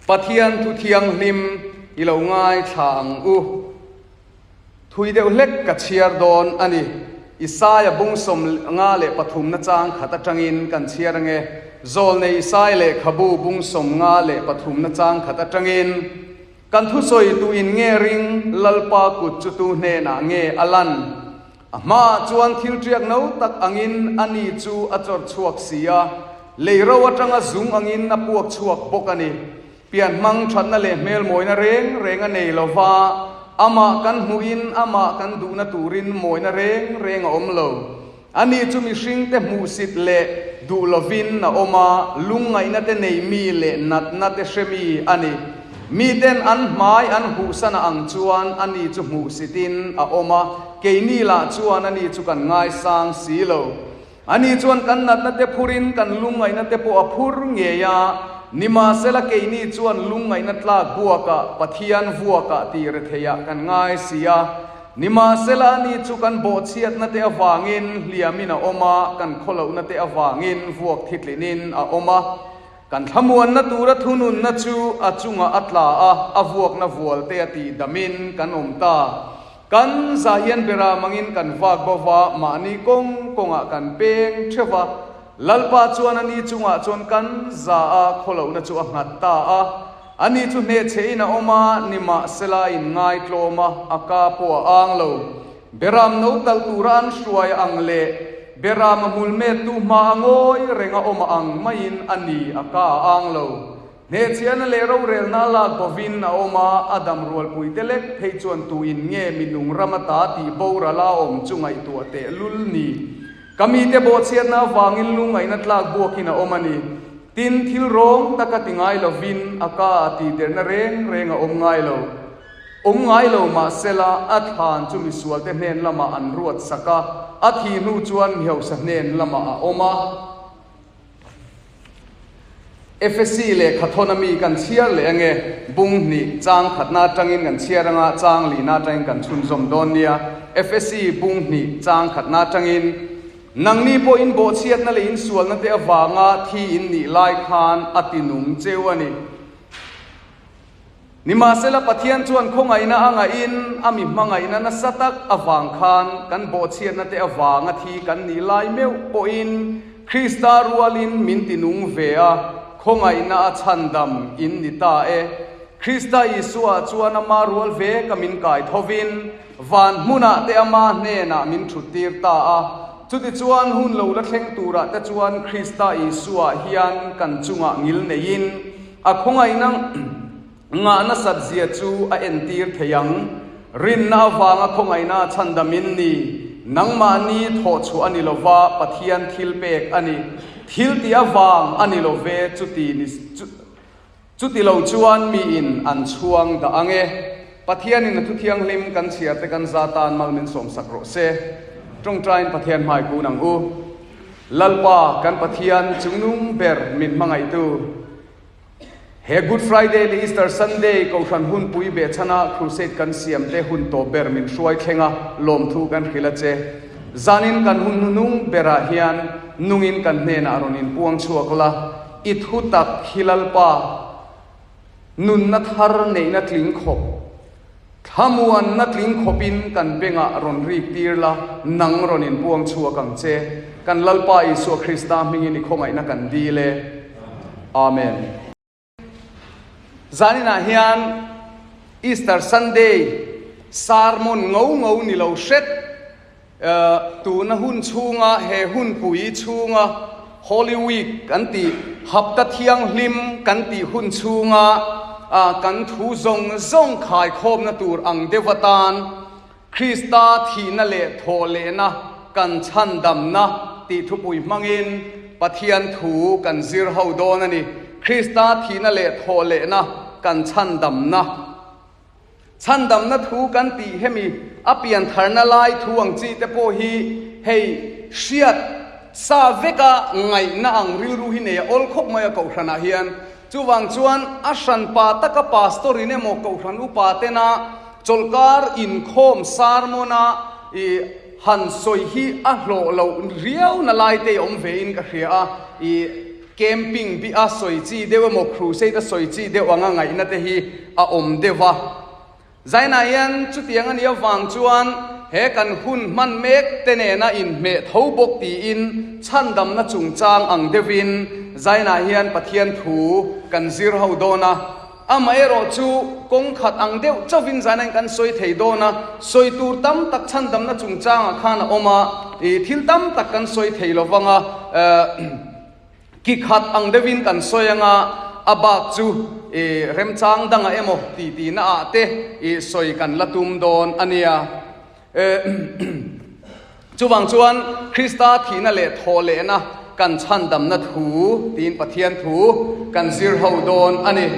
Pathian thu thianghlim i lo ngaithla ang u. Thui deuh hlek ka chhiar dawn a ni. Isaia bung 53 na chang khat atangin kan chhiar ange. Zawlnei Isai lehkhabu bung 53 na chang khat atangin, Kan thusawi tu in nge ring, Lalpa kut chu tu hnenah nge a lan? A hmaah chuan thil ṭiak no tak angin a ni chu a chawr chhuak si a, lei ro atanga zung angin a puak chhuak bawk a ni. Pian hmang thatna leh hmel mawina reng reng a nei lo va, amah kan hmuhin amah kan duhna turin mawina reng reng a awm lo. Ani chu mihringte hmuhsit leh duh lovin a awm a, lungngaihna te nei mi leh natna te hre mi a ni. Miten an hmai an huhsana ang chuan ani chu hmuhsitin a awm a, keini lah chuan ani chu kan ngaisang si lo. Ani chuan kan natna te phurin kan lungngaihna te pawh a phur ngei a, nimahsela keini chuan lungngaihna tlak buakah Pathian vuakah tih retheiah kan ngai si a. Nimahsela ani chu kan bawhchhiatna te avangin hliamin a awm a, kan khawlohna te avangin vuak thitlinin a awm a. Kan thlamuanna tura thununna chu a chungah a tla a, a vuakna vual te a tihdamin kan awm ta. Kan zah hian bera mangin kan vak bo va, mahni kawng kawngah kan peng theuh va. Lalpa chuan ani chungah chuan kan za a, khawlohna chu a nghat ta a. Ani chu hnehchhe in a awm a, nimahsela in ngaitlawm a, a ka pawh a ang lo. Beram no talh tura an hruai ang leh Beram a hmul mettu hma a ngawi reng a awm a ang maiin a ni, a ka a ang lo. Hnehchhiahna leh rorelna a lak bovin a awm a, a dam rualpuite lek phei chuan tu in nge mi nung ram ata tih boral a awm chu ngaihtuah teh lul ni. Ka mite bawhchhiatna avangin lungngaihna tlak buakin a awm a ni. Tin, thil rawng taka ti ngai lovin a ka a tihderna reng reng a awm ngai lo. Awm ngai lo mahsela, a thlan chu misualte hnen lamah an ruat sak a, a thih hnu chuan mihausa hnen lamah a awm a. Efesi lehkhathawn ami kan chhiar leh ange, bung hnih chang khatna atangin kan chhiar anga chang lihna atangin kan chhunzawm dawn nia. Efesi bung hnih chang khatna atangin, Nangni pawh in bawhchhiatna leh in sualna te avanga thi in nih lai khan a ti nung cheu a ni. Nimahsela Pathian chuan khawngaihna a ngahin a mi hmangaihna nasa tak avang khan kan bawhchhiatna te avanga thi kan nih lai meuh pawhin Krista rualin min ti nung ve a, khawngaihna a chhandam in ni ta e. Krista Isua chuan ama rual ve ka min kai thovin van hmunah te ama hnenah min thuttir ta a. Chutichuan hun lo la thleng turah te chuan Krista Isua hian kan chungah ngil neiin A khawngaihna ngah nasat zia chu a entir thei ang. Rinna avanga khawngaihna chhandam in ni. Nangmahni thawhchhuah a ni lova, Pathian thil pek a ni. Thil tih avang a ni lo ve, chuti ni chuti lo chuan miin an chhuang dah ang e. Pathianin a thuthianghlim kan chhiar te kan za tan mal min sawmsak rawh se. Tawngtaiin Pathian hmai kun ang u. Lalpa kan Pathian chungnung ber min hmangaihtu. He Good Friday leh Easter Sunday Kohhran hunpui behchhana Crusade kan siam te hun tawp ber min hruai thleng a, lawmthu kan hrilh a che. Zanin kan hun hnunung berah hian nungin kan hnenah rawn inpuang chhuak la, i thu tak hi Lalpa nunna thar neihna tling khawp. Thlamuanna tling khawpin kan bengah rawn rik tir la, nang rawn inpuang chhuak ang che. Kan Lalpa Isua Krista hmingin i khawngaihna kan dil e. Amen. Zaninah hian Easter Sunday sermon ngo ngo ni lo hret tuna hun chhunga he hunpui chhunga Holy Week kan tih, Hapta Thianghlim kan tih hun chhunga kan thu zawng zawng khaikhawmna tur ang deuh atan Krista thihna leh thawhlehna kan chhandamna tih thupui hmangin Pathian thu kan zir ho dawn a ni. Krista thihna leh thawhlehna kan chhandamna. Chhandamna thu kan tih hemi a piantharna lai thu ang chi te pawh hi hei hriat sa veka ngaihna ang rilru hi nei a awl khawp mai a kohhranah hian. Chuvang chuan a hranpa taka pastor in emaw kohhran upa tena chawlhkar inkhawm sermon a i han sawi hi a hlawh loh riau na lai te awm ve in ka hria a i. Camping bi a sawi chi deuh emaw crusade a sawi chi deuh anga ngaihna te hi a awm deuh va. Zainah hian chutiang a nih avang chuan he kan hun hman mek te nena inhmeh tho bawk tiin chhandamna chungchang ang deuhin Zainah hian Pathian thu kan zir ho dawn a. Amaherawh chu kawng khat ang deuh chauhin Zainain kan sawi thei dawn a, sawi tur tam tak chhandamna chungchangah khan a awm a, ih thil tam tak kan sawi thei lo vang a, ki khat ang deuhin kan sawi ang a, a bak chu ih remchang dangah emaw ti tihna ah te ih sawi kan la tum dawn a nia. Chuvang chuan Krista thihna leh thawh lehna kan chhandamna thu tiin Pathian thu kan zir ho dawn a ni.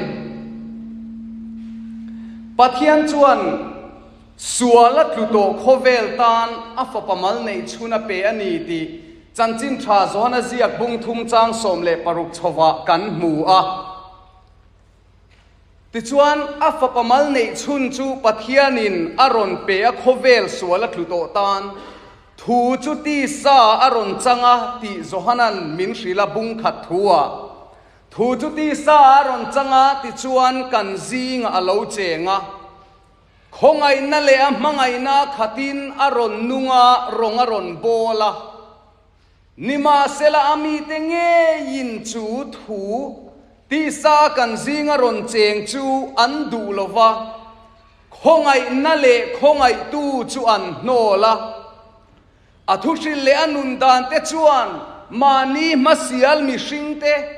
Pathian chuan sual a tlu tawh khawvel tan a fapa mal neih chhun a pe a ni tih Chanchin Tha Johana ziak bung thum chang 16 chhovah kan hmu a. Tichuan, a fapa mal neih chhun chu Pathianin a rawn pe a khawvel sual a tlu tawh tan. Thu chu tisa a rawn chang a tih Johana'n min hrilh a bung khat thu ah. Thu chu tisa a rawn chang a tichuan kan zingah a lo cheng a. Khawngaihna leh a hmangaihna khatin a rawn nung a, rawng a rawn bawl a. Nimahsela a mite ngeiin chu thu tisa kan zinga rawn cheng chu an duh lo va, khawngaihna leh khawngaihtu chu an hnawl a. A thuhrilh leh a nun dante chuan mahni hmasial mihringte,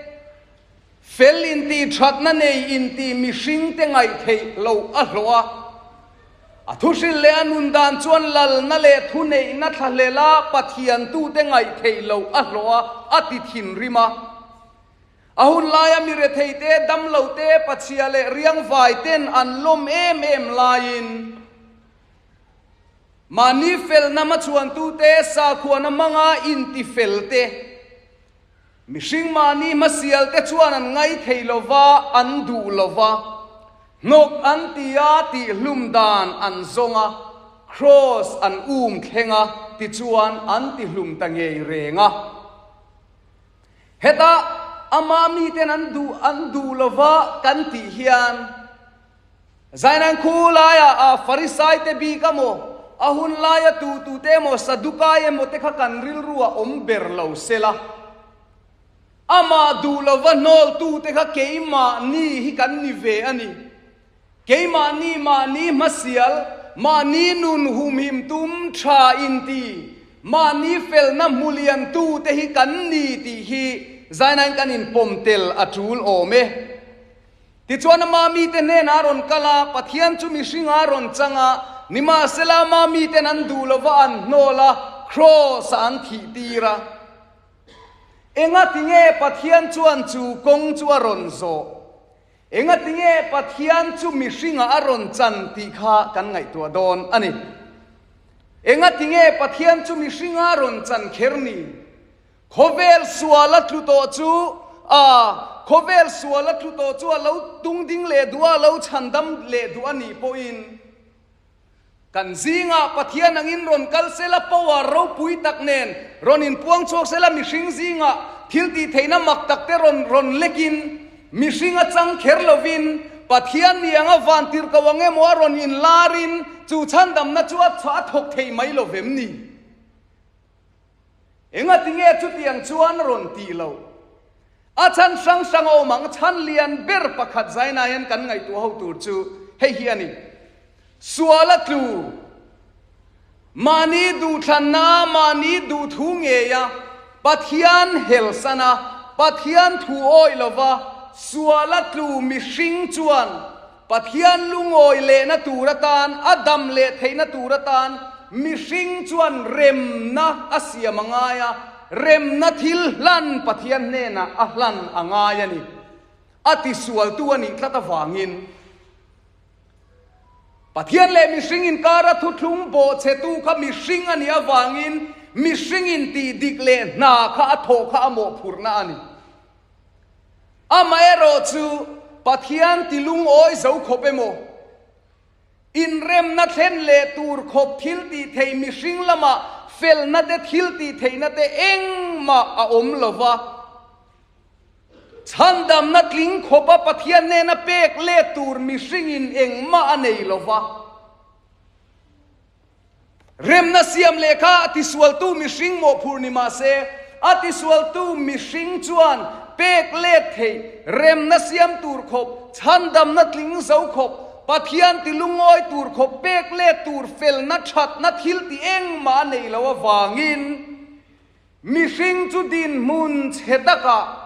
Fel inti thatna nei inti mihringte ngaihtheih loh a hlawh a. A thuhrilh leh a nun dan chuan lalna leh thuneihna thlahlela Pathiantute ngaihtheih loh a hlawh a, a ti thinrim a. A hun laia mi retheite, damlote, pachhia leh riangvaiten an lawm em em laiin mahni felna hmachhuantute sakhuana hmanga intifelte, Mihring mahni hmasial te chuan an ngai thei lo va, an duh lo va, hnawk an ti a, tihhlum dan an zawng a, kraws an um thleng a, tichuan an tihlum ta ngei reng a. Heta ama miten an duh an duh lo va kan tih hian, Zainan khu laia a Farisaite bik a maw, a hun laia tutute emaw, Sadukai emaw te kha kan rilru a awm ber lo sela. Amah duh lova hnawltute kha keimahni hi kan ni ve a ni. Keimahni mahni hmasial, mahni nun humhim tum tha inti, mahni felna hmuliantute hi kan ni tih hi Zainain kan inpawm tel a tul awm e. Tichuan ama mite hnenah a rawn kal a, Pathian chu mihringah a rawn chang a, nimahsela ama miten an duh lova an hnawl a, kraws-ah an thih tir a. Engatinge Pathian chuan chu kawng chu a rawn zawh? Engatinge Pathian chu mihringah a rawn chan tih kha kan ngaihtuah dawn a ni. Engatinge Pathian chu mihringah a rawn chan kher ni? Khawvel sual a tlu tawh chu a, khawvel sual a tlu tawh chu a lo tung ding leh duh a, a lo chhandam leh duh a nih pawhin kan zingah Pathian angin rawn kal sela power ropui tak nen rawn inpuang chhuak sela mihring zingah thil tih theihna mak tak te rawn rawn lekin mihring a chang kher lovin Pathian ni anga van tirh ko ang emaw a rawn inlarin chu chhandamna chu a thawk thei mai lovem ni? Engatinge chutiang chuan rawn tih loh? A chhan hrang hrang a awm ang, chhan lian ber pakhat zainah hian kan ngaihtuah ho tur chu hei hi a ni, Sual a tlu, mahni duhthlanna, mahni duhthu ngeia Pathian helsana, Pathian thu awih lova sual a tlu mihring chuan Pathian lungawi lehna tur atan, a dam leh theihna tur atan mihring chuan remna a siam a ngai a, remna thil hlan Pathian hnenah a hlan a ngai a ni. A tisualtu a nih tlat avangin Pathian leh mihring inkara thuthlung bawhchhetu kha mihring a nih avangin mihring intih dik leh hna kha a thawh kha a mawhphurhna a ni. Amaherawh chu Pathian ti lungawi zo khawp emaw, inremna thlen leh tur khawp thil tih thei mihring lamah felna te thil tih theihna te engmah a awm lo va. Chhandamna tling khawpa Pathian hnena pek let tur mihringin engmah a nei lo va. Remna siam lehkha a tisualtu mihring mawhphurh ni mah se, a tisualtu mihring chuan pek let theih remna siam tur khawp, chhandamna tling zo khawp, Pathian ti lungawi tur khawp pek let tur felna thatna thil ti engmah a nei lo avangin mihring chu dinhmun chhe takah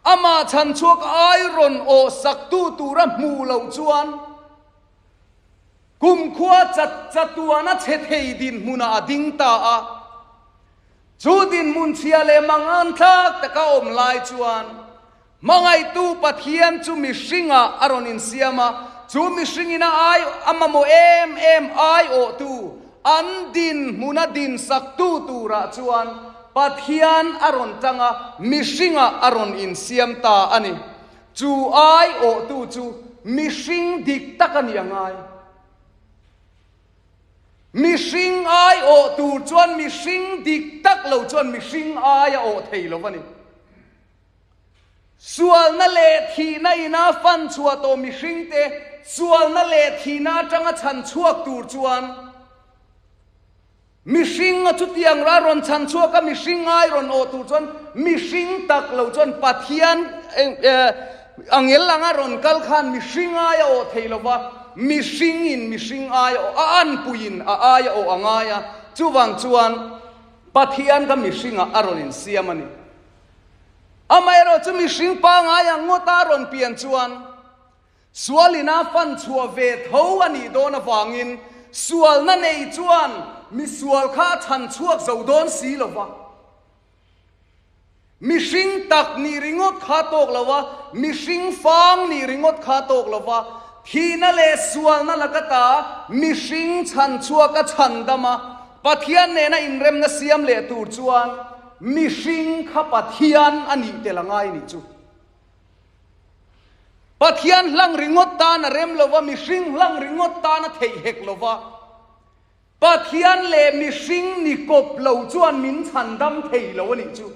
amah chhanchhuak ai rawn awh saktu tura hmuh loh chuan Kumkhua chat chatuana chhe thei dinhmunah a ding ta a. Chu dinhmun chhia leh mangan thlak taka awm lai chuan hmangaihtu Pathian chu mihringah a rawn insiam a, chu mihringin a ai a mamawh em em aiawhtu an dinhmuna dinsaktu turah chuan Pathian a rawn tang a, mihringah a rawn insiam ta a ni. Chu aiawhtu chu mihring dik tak a ni a ngai. Mihring aiawh tur chuan mihring dik tak lo chuan mihring ai a awh thei lo a ni. Sualna leh thihna ina fan chhuah tawh mihringte sualna leh thihna atanga chhan chhuak tur chuan Mihring a chutiang ra rawn chhan chhuak a, mihring ngai rawn awh tur chuan mihring tak lo chuan Pathian angel anga rawn kal khan mihring ai a awh thei lo va, mihring in mihring ai a awh, a anpui in a ai a awh a ngai a, chuvang chuan Pathian kha mihringah a rawn insiam a ni. Amaherawh chu mihring pangai ang ngawta a rawn pian chuan Sualin a fan chhuah ve tho a nih dawn avangin sualna nei chuan misual kha a chhan chhuak zo dawn si lo va. Mihring tak nih ringawt kha tawk lo va, mihring fang nih ringawt kha tawk lo va, thihna leh sualna laka ta mihring chhan chhuak a chhan dam a, Pathian nena inremna siam leh tur chuan mihring kha Pathian a nih tel a ngai nih chu. Pathian hlang ringawt tan a rem lo va, mihring hlang ringawt tan a theih hek lo va. Pathian leh mihring ni kawp lo chuan min chhandam thei lo a nih chu.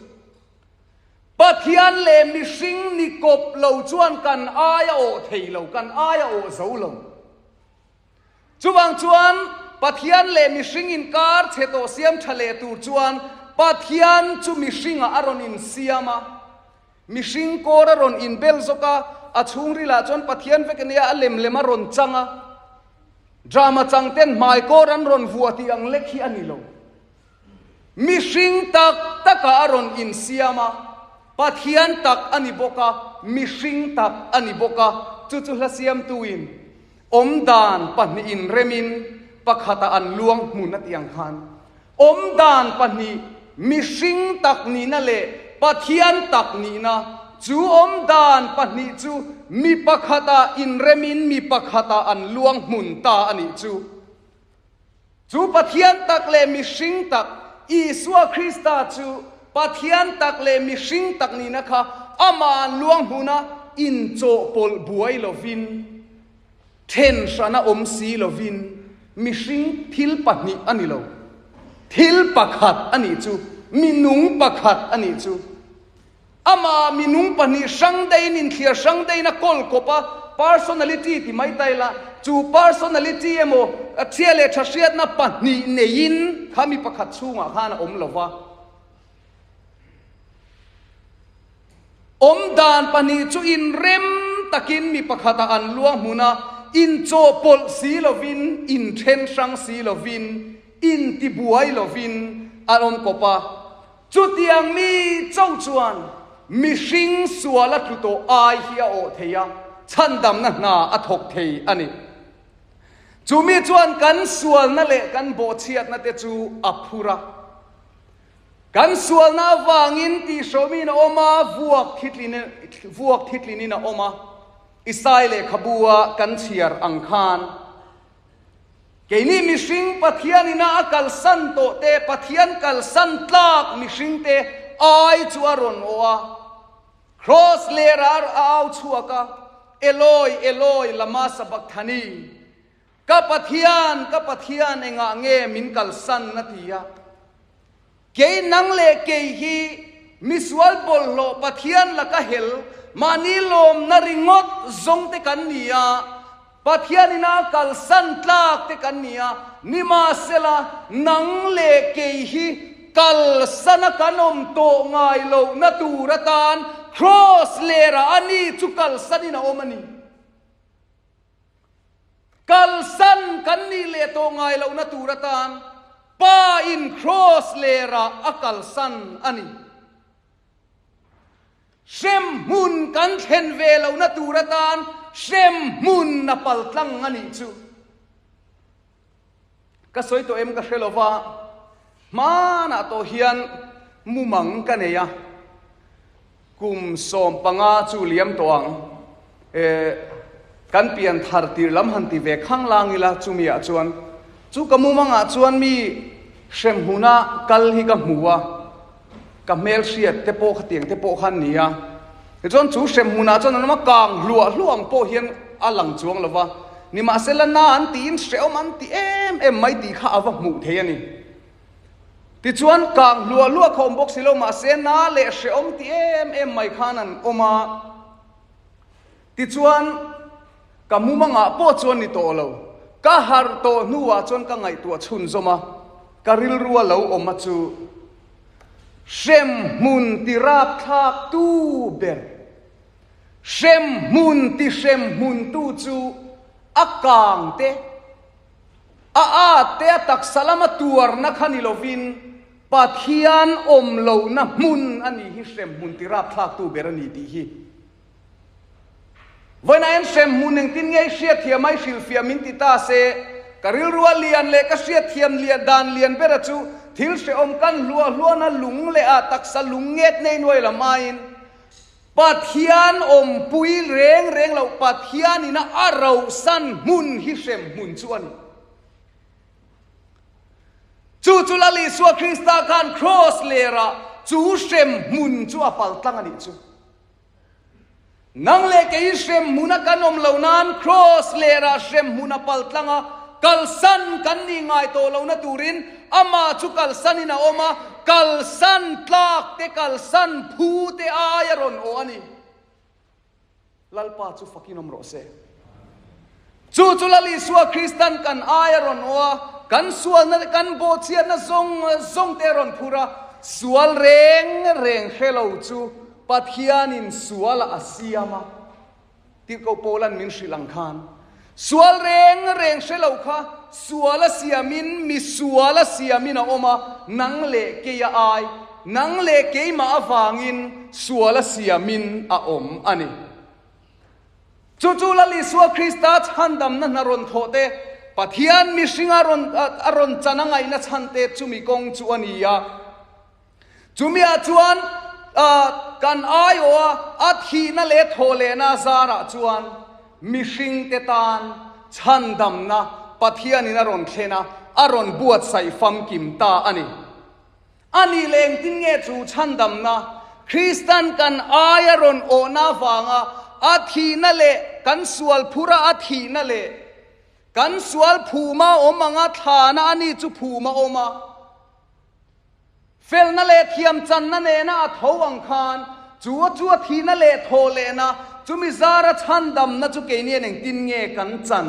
Pathian leh mihring ni kawp lo chuan kan ai a awh thei lo, kan ai a awh zo lo. Chuvang chuan Pathian leh mihring inkar chhe tawh siam tha leh tur chuan Pathian chu mihringah a rawn insiam a, mihring kawr a rawn inbel zawk a, a chhungrilah chuan Pathian vek ania a lem lem a rawn chang a, drama chang ten hmai kawr an rawn vuah tih ang lek hi a ni lo. Mihring tak takah a rawn insiam a, Pathian tak a ni bawk a, mihring tak a ni bawk a, chu chu hla siamtuin awmdan pahnihin remin pakhatah an luang hmun a tih ang khan awmdan pahnih mihring tak nihna leh Pathian tak nihna chu awmdan pahnih chu mi pakhatah inremin mi pakhatah an luang hmun ta a nih chu. Chu Pathian tak leh mihring tak, Isua Krista chu Pathian tak leh mihring tak nihna kha amah an luang hmuna inchawhpawlh buai lovin, then hrana awm si lovin mihring thil pahnih a ni lo. Thil pakhat a nih chu, minung pakhat a nih chu. Amah minung pahnih hrang daihin inthliar hrang daihin a kawl kawp a, personality ti mai ta ila, chu personality emaw chhia leh tha hriatna pahnih neiin kha mi pakhat chhungah khan a awm lo va. Awm dan pahnih chu inrem takin mi pakhatah an luang hmun a, inchawhpawlh si lovin, inthen hrang si lovin, intibuai lovin an awm kawp a. Chutiang mi cho chuan mihring sual a tlu tawh ai hi a awh thei a, chhandamna hna a thawk thei a ni. Chu mi chuan kan sualna leh kan bawhchhiatna te chu a phur a. Kan sualna avangin tihhrawmin a awm a, vuak vuak thitlinin a awm a. Isai lehkhabu a kan chhiar ang khan. Keini mihring Pathian ina a kalsan tawh te, Pathian kalsan tlak mihring te ai chu a rawn awh a. Kraws lerah a au chhuak a, Eloi, Eloi, lama sabakthani? Ka Pathian, ka Pathian, engah nge min kalsan? a ti a. Kei nang leh kei hi misual bawlhhlawh Pathian laka hel, Mahni lawmna ringawt zawng te kan ni a, Pathian ina kalsan tlak te kan ni a, nimahsela nang leh kei hi kalsana kan awm tawh ngai lohna tur atan Kraws lerah a ni chu kalsanin a awm a ni. Kalsan kan nih leh tawh ngai lohna tur atan Pa in Kraws lerah a kalsan a ni. Hremhmun kan thlen ve lohna tur atan hremhmun a paltlang a nih chu. Ka sawi tawh em ka hre lo va, hmanah tawh hian mumang ka nei a, kum 15 chu liam tawh ang. Eh, kan pian thar tir lam han ti ve khang lang ila chumi ah chuan chu ka mumangah chuan mi hremhmuna kal hi ka hmu a. Ka hmel hriat te pawh khatiang te pawh khan ni a. Tichuan chu hrem hmunah chuan an awm a, kang hluah hluah ang pawh hian a lang chuang lo va. Nimahsela na an tiin hrehawm an ti em em mai tih kha a va hmuh thei a ni. Tichuan kang hluah hluah kha awm bawk si lo mahse na leh hrehawm ti em em mai khan an awm a. Tichuan ka mumangah pawh chuan ni tawh lo. Ka harh tawh hnuah chuan ka ngaihtuah chhunzawm a, ka rilrua lo awm a chu. Hrem hmun ti rapthlak tu ber, hrem hmun ti hrem hmun tu chu a kang te, a at te, a taksa lama tuarna kha ni lovin Pathian awm lohna hmun a nih hi hrem hmun ti rapthlak tu ber a ni tih hi. Vawiinah hian hrem hmun engtin nge i hriatthiam a i hrilhfiah min ti ta se, ka rilrua lian leh ka hriatthiam lian dan lian bera chu thil hrehawm kan hluah hluahna lung leh a taksa lung nget nei nuai lam aiin Pathian awmpui reng reng loh Pathian ina a rohsan hmun hi hrem hmun chu a ni. Chu chu Lal Isua Krista khan Kraws lerah chu hrem hmun chu a paltlang a nih chu. Nang leh kei hrem hmuna kan awm lo nan Kraws lerah hrem hmun a paltlang a, kalsan kan nih ngai tawh lohna turin amah chu kalsanin a awm a, kalsan tlak te kalsan phu te aia rawn awh a ni. Lalpa chu fakin awm rawh se. Chu chu Lal Isua Kristan kan aia rawn awh a, kan sualna leh kan bawhchhiatna zawng zawng te a rawn phur a, sual reng reng hre lo chu Pathianin sualah a siam a, Tirhkoh Paula'n min hrilh ang khan, sual reng reng hre lo kha sual a siamin mi sual a siamin a awm a, nang leh kei a ai, nang leh keimah avangin sual a siamin a awm a ni. Chu chu Lal Isua Krista chhandamna hna rawn thawh te, Pathian mihringa rawn a rawn chan a ngaihna chhan te chumi kawng chu a ni a. Chumiah chuan kan aiawha a thihna leh thawhlehna zarah chuan mihringte tan chhandamna Pathianin a rawn thlen a, a rawn buatsaih famkim ta a ni. A nih leh engtin nge chu chhandamna Kristan kan aia rawn awhna avanga a thihna leh kan sual phura a thihna leh kan sual phuma awm anga thlana a ni chu phuma awm a, felna leh thiamchanna nena a tho ang khan chu a chu a thihna leh thawh lehna chumi zara chhandamna chu keinian engtin nge kan chan?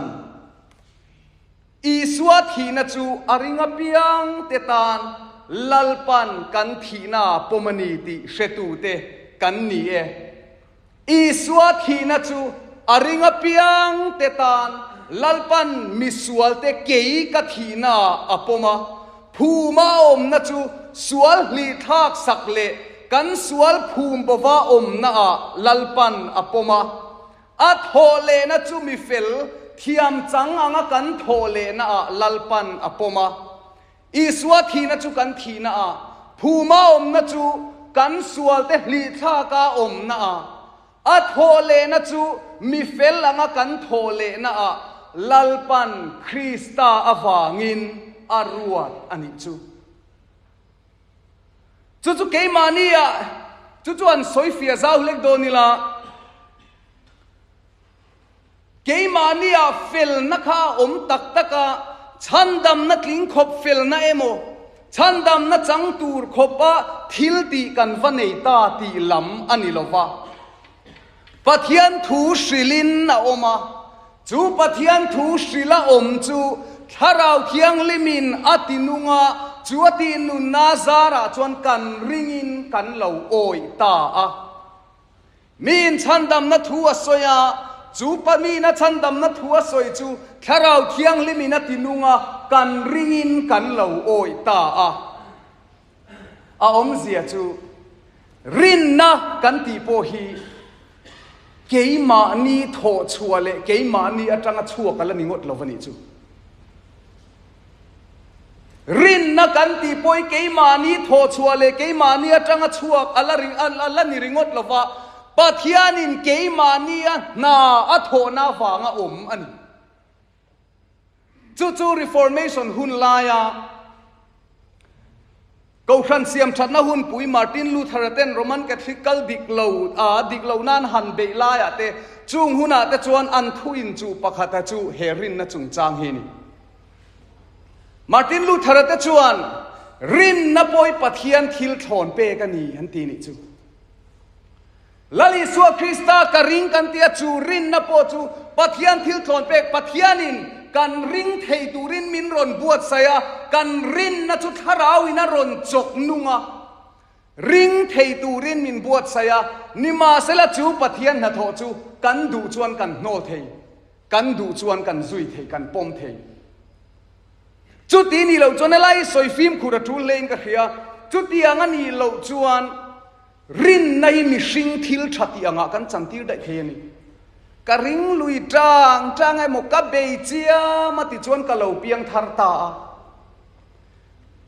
Isua thihna chu a ring apiang te tan Lalpan kan thihna pawm a ni tih hretute kan ni e. Isua thihna chu a ring apiang te tan Lalpan misualte kei ka thihna a pawm a, phuma a awmna chu sual hlihthlak sak leh kan sual phum bova awmnaah Lalpan a pawm a. A thawh lehna chu mi fel thiam chang anga kan thawh lehnaah Lalpan a pawm a. Isua thihna chu kan thihnaah, phuma awmna chu kan sualte hlihthlaka awmnaah, a thawh lehna chu mi fel anga kan thawh lehnaah Lalpan Krista avangin a ruat a nih chu. Chu chu keimahnia chu chuan sawifiah zau hlek dawn ila, keimahnia felna kha a awm tak tak a, chhandamna tling khawp felna emaw, chhandamna chang tur khawpa thil tih kan va nei ta tih lam a ni lo va. Pathian thu hrilhin a awm a, chu Pathian thu hrila awm chu Thlarau Thianghlimin a ti nung a, chu a tih nunna zarah chuan kan ringin kan lo awih ta a. Miin chhandamna thu a sawi a, chu pa miin a chhandamna thu a sawi chu Thlarau Thianghlimin a ti nung a, kan ringin kan lo awih ta a. A awmzia chu rinna kan tih pawh hi keimahni thawh chhuah leh keimahni atanga chhuak a la ni ngawt lo a nih chu. Rinna kan tih pawh hi keimahni thawh chhuah leh keimahni atanga chhuak a la a la ni ringawt lo va, Pathianin keimahnia hna a thawhna avanga awm a ni. Chu chu Reformation hun laia Kohhran siamthatna hunpui Martin Luther-a ten Roman Catholic kal dik lo a dik lo nan han beih laiah te chung hunah te chuan an thu inchuh pakhata chu he rinna chungchang hi a ni. Martin Luther-a te chuan rinna pawi Pathian thil thlawn pek a ni an ti nih chu. Lal Isua Krista ka ring kan tia chu rinna pawh chu Pathian thil thlawn pek Pathianin kan ring thei turin min rawn buatsaih a, kan rinna chu thlarauin a rawn chawk nung a, ring thei turin min buatsaih a, nimahsela chu Pathian hnathawh chu kan duh chuan kan hnawl thei, kan duh chuan kan zui thei, kan pawm thei. Chuti nih loh chuan helai sawi fimkhur a tul hlein ka hria, chutiang a nih loh chuan Rinna hi mihring thil tha tih angah kan chantir daih thei a ni. Ka ring lui tang tang emaw ka bei chiam a ti chuan ka lo piang thar ta a.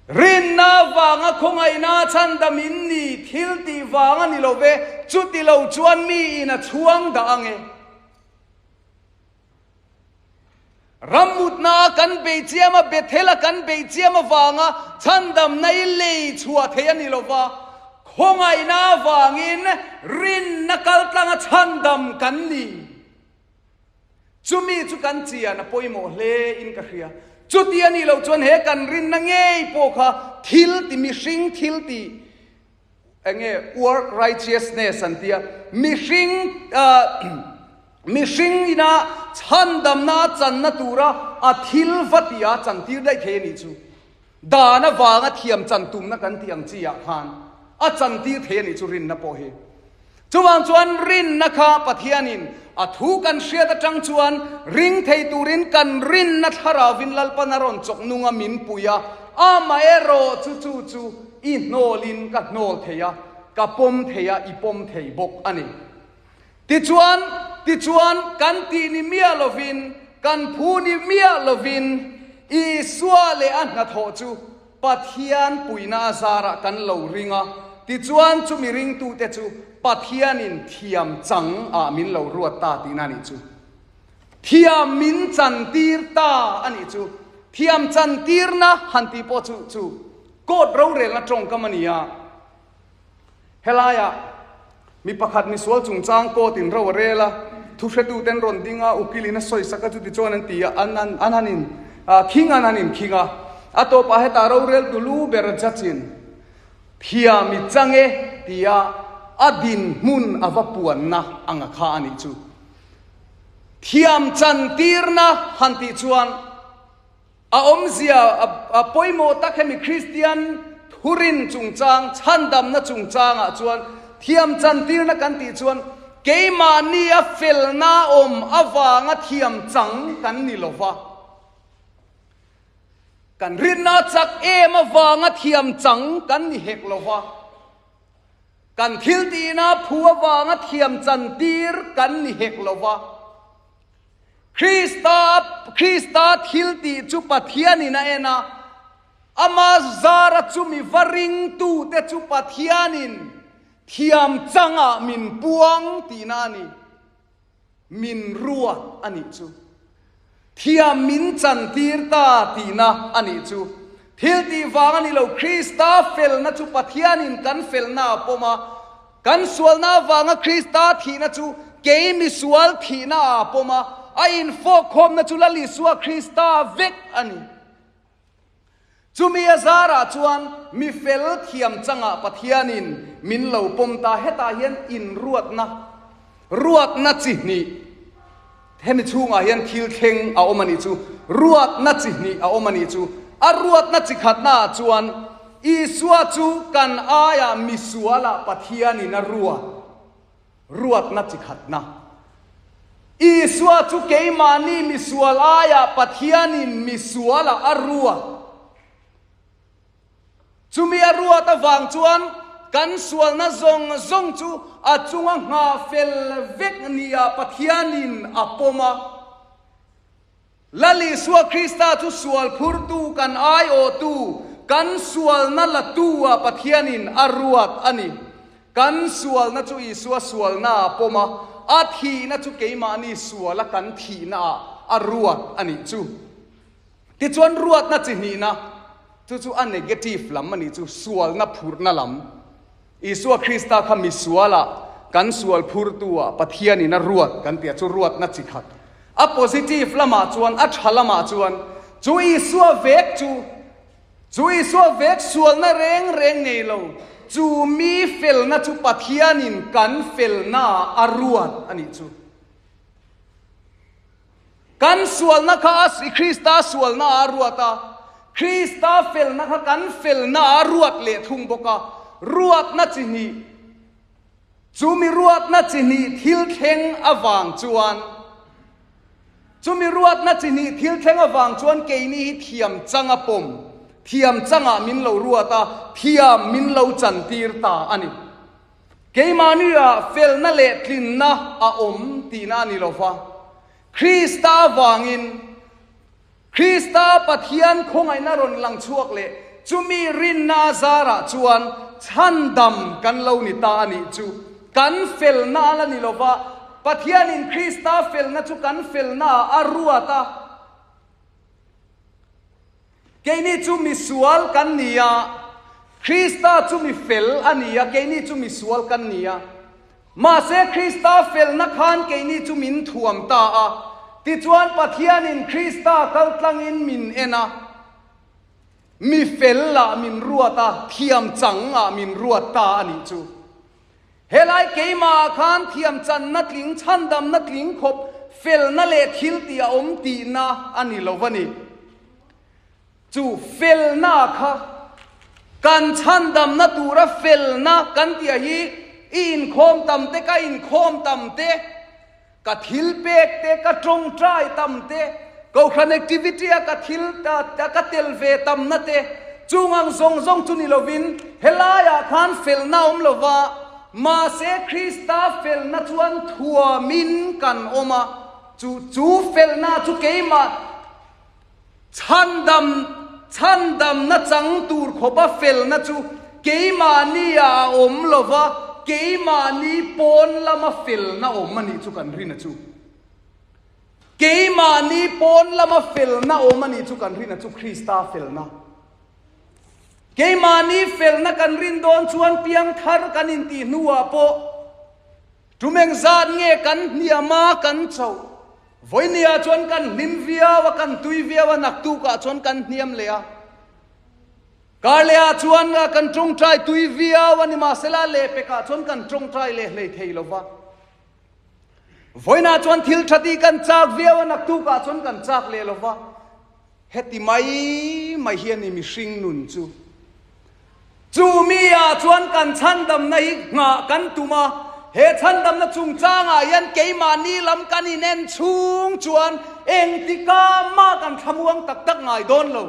Rinna vanga khawngaihna chhandam in ni thil tih vang a ni lo ve, chuti lo chuan mi in a chhuang dah ang e. Rammutna kan bei chiam a, Bethel-a kan bei chiam avanga chhandamna i lei chhuah thei a ni lo va, khawngaihna avangin rinna kaltlanga chhandam kan ni. Chumi chu kan chian a pawimawh hle in ka hria. Chuti a nih loh chuan he kan rinna ngei pawh kha thil ti, mihring thil ti, Enge work righteousness an tia, mihring mihring ina chhandamna a channa tura a thil va tia chantir daih thei a nih chu. Dan avanga thiam chan tumna kan tih ang chi ah khan a chantir thei a nih chu rinna pawh hi. Chuvang chuan rinna kha Pathianin a thu kan hriat atang chuan ring thei turin kan rinna thlarauvin Lalpan a rawn chawk nung a min pui a, amaherawh chu chu chu I hnawlin ka hnawl thei a, ka pawm thei a, i pawm thei bawk a ni. Tichuan, tichuan, kan tih ni miah lovin, kan phu ni miah lovin, Isua leh a hnathawh chu Pathian puihna a zarah kan lo ring a, tichuan chumi ringtute chu Pathianin thiam chang ah min lo ruat ta tihna a nih chu. Thiam min chantir ta a nih chu. Thiam chantirna han tih pawh chu chu Court rorelna tawngkam a ni a, helaiah mi pakhat misual chungchang court in ro a rel a, thuhretuten rawn ding a, ukilin a sawisak a, chuti chuan an ti a, an an an han in khing an han in khing a, a tawpah hetah roreltu lu ber judge in thiam i chang e tia a dinhmun a va puanna ang a kha a nih chu. Thiam chantirna han tih chuan A awmzia a pawimawh tak hemi Kristian thurin chungchang, chhandamna chungchangah chuan thiam chantirna kan tih chuan keimahni a felna awm avanga thiam chang kan ni lo va. Kan rinna chak em avanga thiam chang kan ni hek lo va. Kan thil tihna phu avanga thiam chantir kan ni hek lo va. Krista, Krista thil tih chu Pathianin a en a, ama zara chumi va ringtute chu Pathianin thiam changah min puang tihna a ni. Min ruat a nih chu. Thiam min chantir ta tihna a nih chu. Thil tih vang a ni lo, Krista felna chu Pathianin kan felna a pawm a, Kan sualna avanga Krista thihna chu kei misual thihna ah pawm a, a infawkkhawmna chu Lal Isua Krista vek a ni. Chumi a zarah chuan mi fel thiam changah Pathianin min lo pawm ta. Hetah hian inruatna. Ruatna chi hnih, Hemi chhungah hian thil thleng a awm a nih chu. Ruatna chi hnih a awm a nih chu. A ruatna chi khatnaah chuan Isua chu kan aiah misualah Pathianin a ruat. Ruatna chi khatna. Isua chu keimahni misual aiah Pathianin misualah a ruat. Chumi a ruat avang chuan kan sualna zawng zawng chu a chunga nghah fel vek nia Pathianin a pawm a. Lal Isua Krista chu sual phurtu kan aiawhtu, kan sualna latu-ah Pathianin a ruat a ni. Kan sualna chu Isua sualnaah a pawm a, a thihna chu keimahni suala kan thihnaah a ruat a nih chu. Tichuan ruatna chi hnihna, chu chu a negative lam a nih chu, sualna phurhna lam. Isua Krista kha misualah, kan sual phurtu-ah Pathianin a ruat kan tih a, chu ruatna chi khat. A positive lamah chuan, a tha lamah chuan, chu Isua vek chu, chu Isua vek sualna reng reng nei lo, chu mi felna chu Pathianin kan felnaah a ruat a nih chu. Kan sualna kha a Krista sualna a ruat a, Krista felna kha kan felna a ruat leh thung bawk a, ruatna chi hnih, chumi ruatna chi hnih thil thleng avang chuan, chumi ruatna chi hnih thil thleng avang chuan keini hi thiam chang a pawm, thiam changah min lo ruat a, thiam min lo chantir ta a ni. Keimahni-ah felna leh tlinna a awm tihna a ni lo va, Krista avangin Krista Pathian khawngaihna rawn lang chhuak leh chumi rinna a zarah chuan chhandam kan lo ni ta a nih chu. Kan felna a la ni lo va, Pathianin Krista felna chu kan felnaah a ruat a. Keini chu misual kan ni a, Krista chu mi fel a ni a, keini chu misual kan ni a. Mahse Krista felna khan keini chu min thuam ta a, tichuan Pathianin Krista kal tlangin min en a, mi fel ah min ruat a, thiam chang ah min ruat ta a nih chu. Helai keimah ah khan thiam channa tling, chhandamna tling khawp felna leh thil tih a awm tihna a ni lo va ni. Chu felna kha kan chhandamna tura felna kan tih hi i inkhawm tam te, ka inkhawm tam te, ka thil pek te, ka tawngtai tam te, kohhran activity a ka thil ka tel ve tamna te, chung ang zawng zawng chu ni lovin helaiah khan felna awm lova, mahse Krista felna chuan thuamin kan awm a, chu chu felna chu keimah Chhandam, chhandamna chang tur khawpa felna chu keimahni ah a awm lo va, keimahni pawn lama felna awm a nih chu kan rin a chu. Keimahni pawn lama felna awm a nih chu kan rin a chu Krista felna. Keimahni felna kan rin dawn chuan piangthar kan intih hnuah pawh Tumeng zat nge kan hniam a, kan chauh? Vawinia chuan kan hlim viau a, kan tui viau a, naktukah chuan kan hniam leh a. Karlehah chuan kan tawngtai tui viau a, nimahsela lehpekah chuan kan tawngtai leh hlei thei lo va. Vawiinah chuan thil tha tih kan chak viau a, naktukah chuan kan chak leh lo va. Heti mai mai hi a ni mihring nun chu. Chu mi ah chuan kan chhandamna hi nghah kan tum a, he chhandamna chungchangah hian keimahni lam kan inen chhung chuan engtika mah kan thlamuang tak tak ngai dawn lo.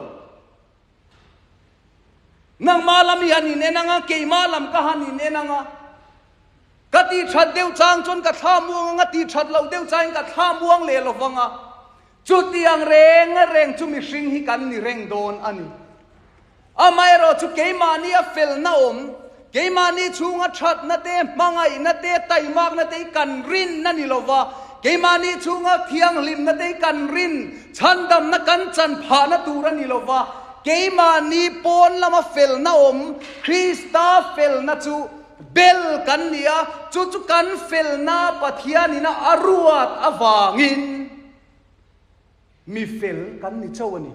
Nangmah lam i han inen ang a, keimah lam ka han inen ang a. Ka tih that deuh chang chuan ka thlamuang ang a, tih that loh deuh changin ka thlamuang leh lo vang a. Chutiang reng reng chu mihring hi kan ni reng dawn a ni. Amaherawh chu keimahni a felna awm, keimahni chhunga thatna te, hmangaihna te, taimakna te hi kan rin a ni lo va, keimahni chhunga thianghlimna te hi kan rin, chhandamna kan chan phahna tur a ni lo va, keimahni pawn lama felna awm, Krista felna chu bel kan ni a, chu chu kan felna Pathianina a ruat avangin Mi fel kan ni chauh a ni.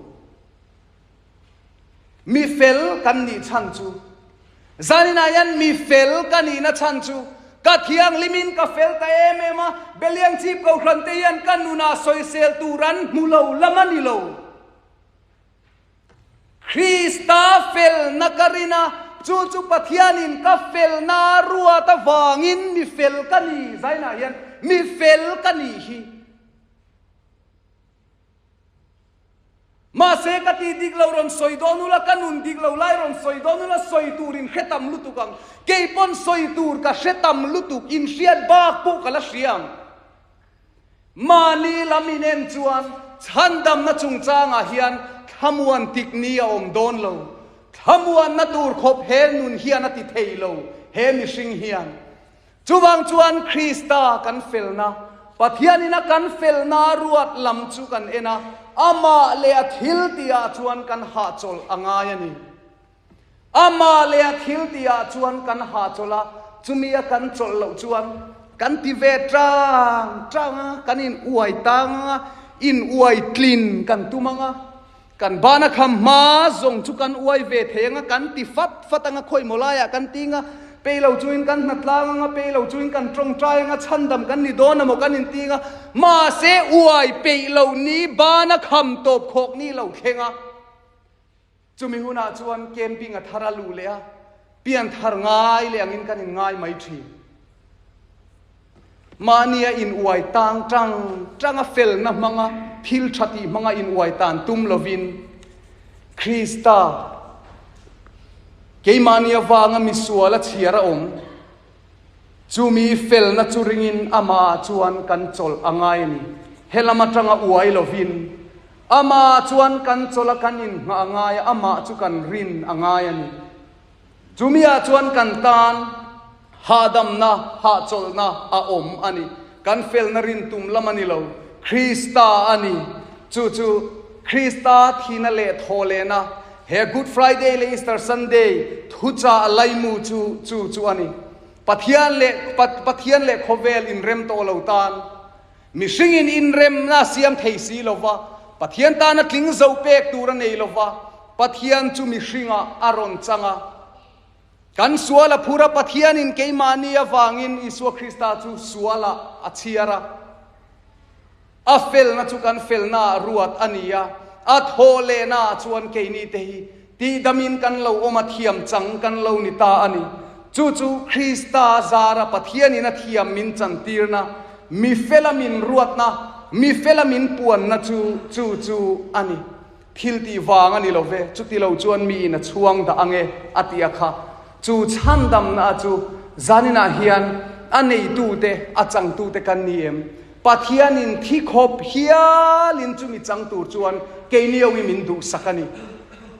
Mi fel kan nih chhan chu, zaninah hian mi fel ka nihna chhan chu, Ka thianghlimin ka fel ta em em a, Beliang chip kohhran te hian ka nunah sawisel tur an hmu lo lam a ni lo. Krista felna ka rin a, chu chu Pathianin ka felna ruat avangin mi fel ka ni, zainah hian mi fel ka nih hi. Mahse, ka tih dik lo rawn sawi dawn ula, ka nun dik lo lai rawn sawi dawn ula, sawi tur in hre tam lutuk ang. Kei pawn sawi tur ka hre tam lutuk, in hriat bak pawh ka la hria ang. Mahni lam in en chuan chhandamna chungchangah hian thlamuan tik ni a awm dawn lo. Thlamuanna tur khawp he nun hian a ti thei lo, he mihring hian. Chuvang chuan Krista kan felna, Pathianin a kan felna ruat lam chu kan en a, amah leh a thil tihah chuan kan hahchawlh a ngai a ni. Amah leh a thil tihah chuan kan hahchawlh a, chumi a kan chawlh loh chuan kan ti ve tang tang a, kan in uai tang ang a, in uai tlin kan tum ang a, kan bana kham hma zawng chu kan uai ve thei ang a, kan ti fat fat ang a, khawimaw laiah kan ting a, pei lo chuin kan hnatlang ang a, pei lo chuin kan tawngtai ang a, chhandam kan ni dawn emaw kan inting a, mahse uai peih lo ni bana kham tawp khawk ni lo thleng a. Chumi hunah chuan camping a thar a luh leh a, pian thar ngai leh angin kan inngai mai thin. Mahnia in uai tang tang tanga felna hmanga thil tha tih hmanga in uai tan tum lovin Krista keimahni avanga misual a chhiar a awm. Chumi felna chu ringin amah chuan kan chawlh a ngai a ni. Helam atanga uai lovin amah chuan kan chawlh a kan inngah a ngai a, amah chu kan rin a ngai a ni. Chumiah chuan kan tan hahdamna, hahchawlhna a awm a ni. Kan felna rin tum lam a ni lo, Krista a ni. Chu chu Krista thihna leh thawhlehna He Good Friday leh Easter Sunday thuchah laimu chu chu chu a ni. Pathian leh Pathian leh khawvel inrem tawh lo tan mihringin inremna siam thei si lo va, Pathian tana tling zo pek tur a nei lo va, Pathian chu mihringah a rawn chang a. Kan sual a phur a, Pathianin keimahni avangin Isua Krista chu sualah a chhiar a. A felna chu kan felnaah ruat a ni a, a thawh lehnaah chuan keini te hi tihdamin kan lo awm a, thiam chang kan lo ni ta a ni. Chu chu Krista zara Pathianin a thiam min chantirna, mi fela min ruatna, mi fela min puanna chu chu chu a ni. Thil tih vang a ni lo ve, chuti lo chuan miin a chhuang dah ang e, a ti a kha. Chu chhandamna chu zaninah hian a neitute, a changtute kan ni em? Pathianin thi khawp hialin chumi chang tur chuan keiniawi min duhsak a ni.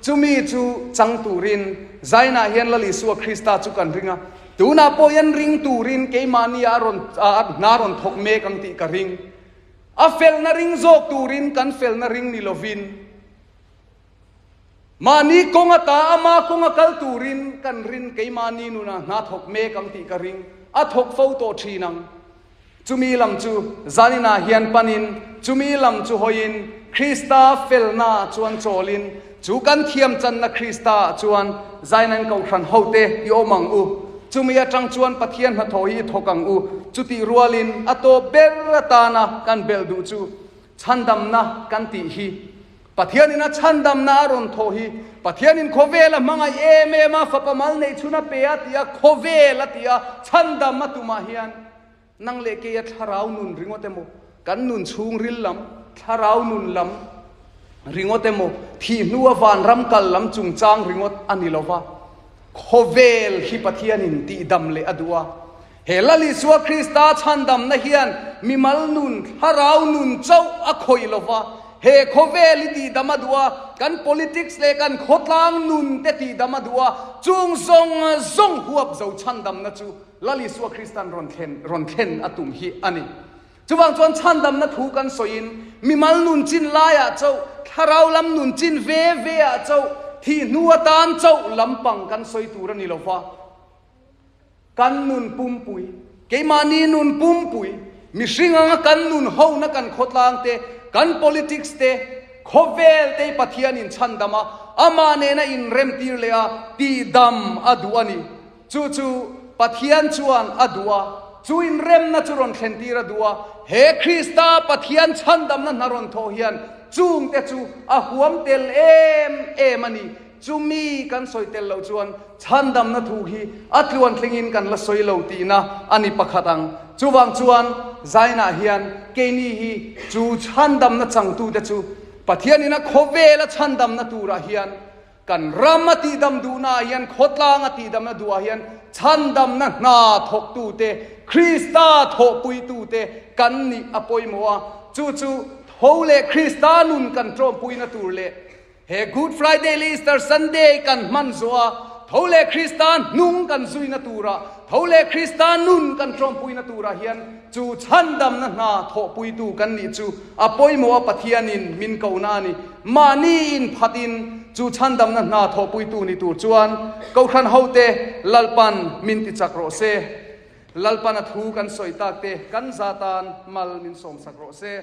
Chumi chu chang turin zainah hian Lal Isua Krista chu kan ring a, tunah pawh hian ring turin keimahni a rawn hna rawn thawk mek ang tih ka ring. A felna ring zawk turin kan felna ring ni lovin, mahni kawng ata ama kawnga kal turin kan rin keimahni nunah hna thawk mek ang tih ka ring, a thawk fo tawh thin ang. Chumi lam chu zaninah hian panin, chumi lam chu hawiin, Krista felnaah chuan chawlin, chu kan thiamchanna Kristaah chuan zainan kohhran hote i awm ang u. Chumi atang chuan Pathian hnathawh hi i thawk ang u. Chutih rualin a tawp ber atana kan belh duh chu chhandamna kan tih hi. Pathianin a chhandamna a rawn thawh hi Pathianin khawvel a hmangaih em em a, fapa mal neih chhun a pe a ti a, khawvel a ti a, chhandam a tumah hian nang leh keia thlarau nun ringawt emaw, kan nun chhungril lam, thlarau nun lam ringawt emaw, thih hnua vanram kal lam chungchang ringawt a ni lo va. Khawvel hi Pathianin tihdam leh a duh a. He Lal Isua Krista chhandamna hian mimal nun, thlarau nun chauh a khawih lo va. He khawvel hi tihdam a duh a, kan politics leh kan khawtlang nun te tihdam a duh a, chung zawng zawng huap zo chhandamna chu Lal Isua Krista'n rawn thlen rawn thlen a tum hi a ni. Chuvang chuan chhandamna thu kan sawiin mimal nun chin laiah chauh, thlarau lam nun chin ve ve ah chauh, thih hnu atan chauh lampang kan sawi tur a ni lo va. Kan nun pumpui, keimahni nun pumpui, mihring anga kan nun hona kan khawtlang te, kan politics te, khawvel te hi Pathianin chhandam a, amah nena inremtir leh a, tihdam a duh a ni. Chu chu. Pathian chuan a duh a, chu inremna chu rawn thlentir a duh a. He Krista Pathian chhandamna hna rawn thawh hian chungte chu a huam tel em em a ni. Chumi kan sawi tel loh chuan chhandamna thu hi a tluan thlengin kan la sawi lo tihna a ni pakhat ang. Chuvang chuan Zainah hian keini hi chu chhandamna changtute chu Pathianin a khawvela chhandamna turah hian kan ram a tihdam duhnaah hian khawtlang a tihdamna duhah hian chhandamna hna thawktute, Krista thawhpuitute kan nih a pawimawh a. Chu chu tho leh Krista nun kan ṭawmpuina tur leh He Good Friday leh Easter Sunday kan hman zawh a, tho leh Krista hnung kan zuina turah, tho leh Krista nun kan ṭawmpuina turah hian chu chhandamna hna thawhpuitu kan nih chu a pawimawh a Pathianin min kohna a ni. Mahni inphatin chu chhandamna hna thawhpuitu ni tur chuan Kohhran hote Lalpan min tichak rawh se. Lalpan a thu kan sawi tak te kan za tan mal min sawmsak rawh se.